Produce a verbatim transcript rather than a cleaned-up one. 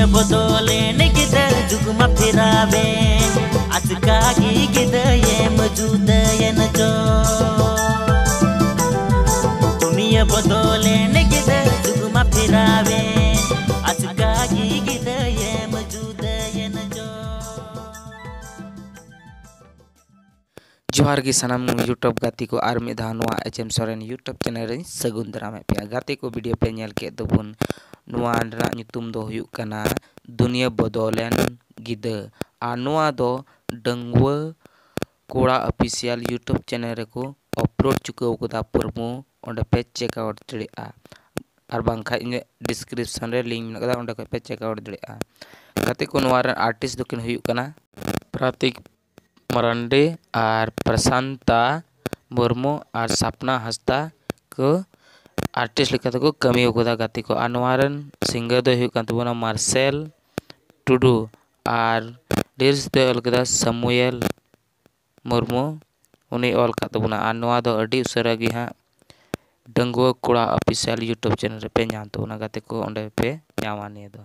ᱵᱚᱫᱚᱞᱮᱱ ᱜᱤᱫᱟᱹ ᱡᱩᱜᱽ ᱢᱟ ᱯᱷᱮᱨᱟᱣᱮᱱ, ᱟᱪᱠᱟ ᱜᱮ ᱜᱤᱫᱟᱹᱭᱮᱢ ᱡᱩᱫᱟᱹᱭᱮᱱ ᱪᱚ᱾ ᱫᱩᱱᱤᱭᱟᱹ ᱵᱚᱫᱚᱞᱮᱱ ᱜᱤᱫᱟᱹ ᱡᱩᱜᱽ ᱢᱟ ᱯᱷᱮᱨᱟᱣᱮᱱ, ᱟᱪᱠᱟ ᱜᱮ ᱜᱤᱫᱟᱹᱭᱮᱢ ᱡᱩᱫᱟᱹᱭᱮᱱ ᱪᱚ᱾ ᱡᱚᱦᱟᱨ ᱜᱮ ᱥᱟᱱᱟᱢ YouTube ᱜᱟᱛᱮ ᱠᱚ, ᱟᱨ ᱢᱤᱫ ᱫᱷᱟᱣ ᱱᱚᱣᱟ H M Soren YouTube channel ᱨᱮᱧ ᱥᱟᱹᱜᱩᱱ ᱫᱟᱨᱟᱢᱮᱫ ᱯᱮᱭᱟ᱾ ᱜᱟᱛᱮ ᱠᱚ, ᱵᱷᱤᱰᱤᱭᱳ ᱯᱮ ᱧᱮᱞ ᱠᱮᱫ ᱛᱟᱵᱚᱱ, ᱱᱚᱣᱟ ᱨᱮᱱᱟᱜ ᱧᱩᱛᱩᱢ ᱫᱚ ᱦᱩᱭᱩᱜ ᱠᱟᱱᱟ ᱫᱩᱱᱤᱭᱟᱹ ᱵᱚᱫᱚᱞᱮᱱ ᱜᱤᱫᱟᱹ, ᱟᱨ ᱱᱚᱣᱟ ᱫᱚ ᱰᱟᱺᱜᱩᱣᱟᱹ ᱠᱚᱲᱟ ᱚᱯᱷᱤᱥᱤᱭᱟᱞ YouTube ᱪᱮᱱᱮᱞ ᱨᱮᱠᱚ ᱟᱯᱞᱳᱰ ᱪᱩᱠᱟᱹᱣ ᱠᱟᱫᱟ᱾ ᱯᱨᱳᱢᱳ ᱚᱸᱰᱮ ᱯᱮ ᱪᱮᱠ ᱟᱣᱩᱴ ᱫᱟᱲᱮᱭᱟᱜᱼᱟ, ᱟᱨ ᱵᱟᱝᱠᱷᱟᱱ ᱤᱧᱟᱹᱜ ᱰᱤᱥᱠᱨᱤᱯᱥᱚᱱ ᱨᱮ ᱞᱤᱝᱠ ᱢᱮᱱᱟᱜ ᱠᱟᱫᱟ, ᱚᱸᱰᱮ ᱠᱷᱚᱱ ᱯᱮ ᱪᱮᱠ ᱟᱣᱩᱴ ᱫᱟᱲᱮᱭᱟᱜᱼᱟ᱾ ᱜᱟᱛᱮ ᱠᱚ, ᱱᱚᱣᱟ ᱨᱮᱱ ᱟᱨᱴᱤᱥᱴ ᱫᱚᱠᱤᱱ ᱦᱩᱭᱩᱜ ᱠᱟᱱᱟ ᱯᱨᱟᱛᱤᱠ ᱢᱟᱨᱟᱱᱰᱤ ᱟᱨ ᱯᱨᱚᱥᱟᱱᱛᱟ ᱢᱩᱨᱢᱩ ᱟᱨ ᱥᱟᱯᱱᱟ ᱦᱟᱸᱥᱫᱟ ᱠᱚ ᱟᱨᱴᱤᱥᱴ ᱞᱮᱠᱟ ᱛᱮᱠᱚ ᱠᱟᱹᱢᱤ ᱟᱠᱟᱫᱟ ᱜᱟᱛᱮ ᱠᱚ᱾ ᱟᱨ ᱱᱚᱣᱟ ᱨᱮᱱ ᱥᱤᱝᱜᱟᱨ ᱫᱚᱭ ᱦᱩᱭᱩᱜ ᱠᱟᱱ ᱛᱟᱵᱚᱱᱟ ᱢᱟᱨᱥᱮᱞ ᱴᱩᱰᱩ, ᱟᱨ ᱞᱤᱨᱤᱠᱥ ᱫᱚᱭ ᱚᱞ ᱠᱮᱫᱟ ᱥᱟᱢᱩᱭᱮᱞ ᱢᱩᱨᱢᱩ, ᱩᱱᱤᱭ ᱚᱞ ᱠᱟᱫ ᱛᱟᱵᱚᱱᱟ᱾ ᱟᱨ ᱱᱚᱣᱟ ᱫᱚ ᱟᱹᱰᱤ ᱩᱥᱟᱹᱨᱟ ᱜᱮ ᱦᱟᱸᱜ ᱰᱟᱺᱜᱩᱣᱟᱹ ᱠᱚᱲᱟ ᱚᱯᱷᱤᱥᱤᱭᱟᱞ YouTube ᱪᱮᱱᱮᱞ ᱨᱮᱯᱮ ᱧᱟᱢ ᱛᱟᱵᱚᱱᱟ ᱜᱟᱛᱮ ᱠᱚ, ᱚᱸᱰᱮ ᱯᱮ ᱧᱟᱢᱟ ᱱᱤᱭᱟᱹ ᱫᱚ᱾